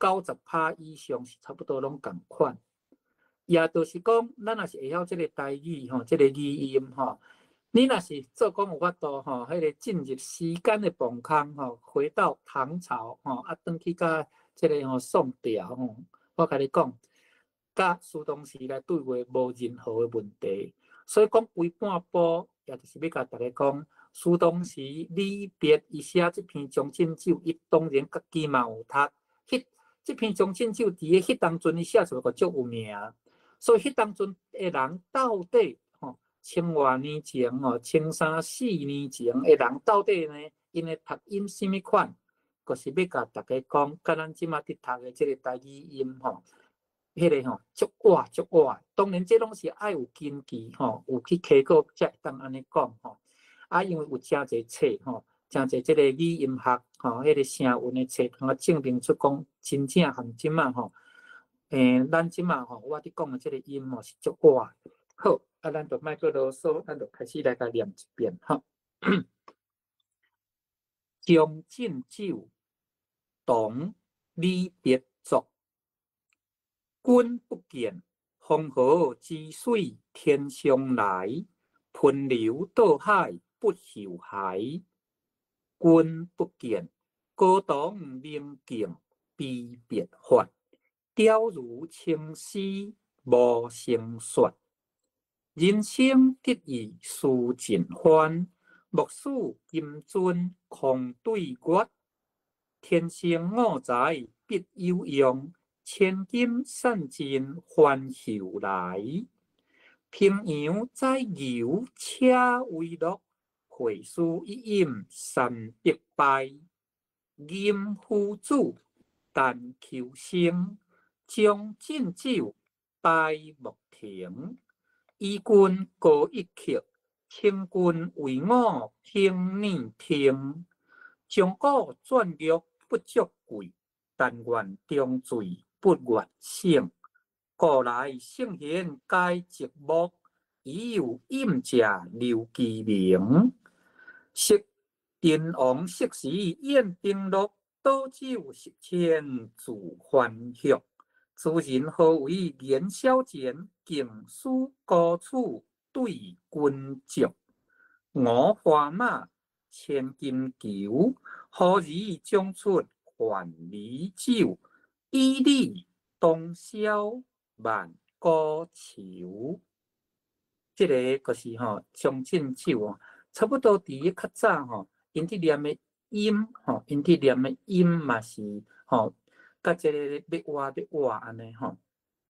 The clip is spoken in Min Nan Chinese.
90趴以上是差不多攏仝款。也就是講，咱若是會曉這个台語吼，這个語音吼，你若是做講有法度吼，彼个進入時間的磅空吼，回到唐朝吼，啊，轉去佮這个吼宋朝吼，我共你講，佮蘇東時來對話無任何的問題。所以講規半部，也就是欲共大家講，蘇東時李白伊寫這篇《將進酒》，伊當然家己嘛有讀。彼這篇《將進酒》佇咧彼當陣伊寫出來個足有名。所以彼當陣的人到底吼，千外年前吼，千三四年前的人到底呢？𪜶的讀音啥物款？就是欲共大家講，佮咱這馬佇讀的這个台語音吼，彼个吼足倚足倚。當然這攏是愛有根據吼，有去稽考才會當按呢講吼。啊，因為有誠濟冊吼，誠濟這个語音學吼，彼个聲韻的冊，通啊證明出講真正和這馬吼。咱這馬吼，我佇講的這个音吼是足倚。好，啊，咱就莫閣囉嗦，咱就開始來共念一遍吼。將進酒，唐·李白作。君不見，黃河之水天上來，奔流到海不後骸。君不見，高堂明鏡悲白發。綒如青絲無聲雪。人生得意須盡歡，莫使金樽空對月。天生我材必有用，千金散盡還復來。平陽宰牛車為樂，會須一飲三百杯。吟夫子，丹丘生。將進酒，拜莫停。與君歌一曲，請君為我聽耳聽。鐘鼓饌玉不足貴，但願長醉不願醒。古來聖賢皆寂寞，疑有飲者留其名。昔陳王昔時宴賓樂，斗酒十千恣歡謁。斯人何為言少錢？勁使高處對君酌。五花馬，千金裘，何日將出還離酒？與爾同銷萬古愁。這个就是吼將進酒哦，差不多佇咧較早吼，𪜶佇念的音吼，𪜶佇念的音嘛是吼，佮這个欲倚欲倚按呢吼。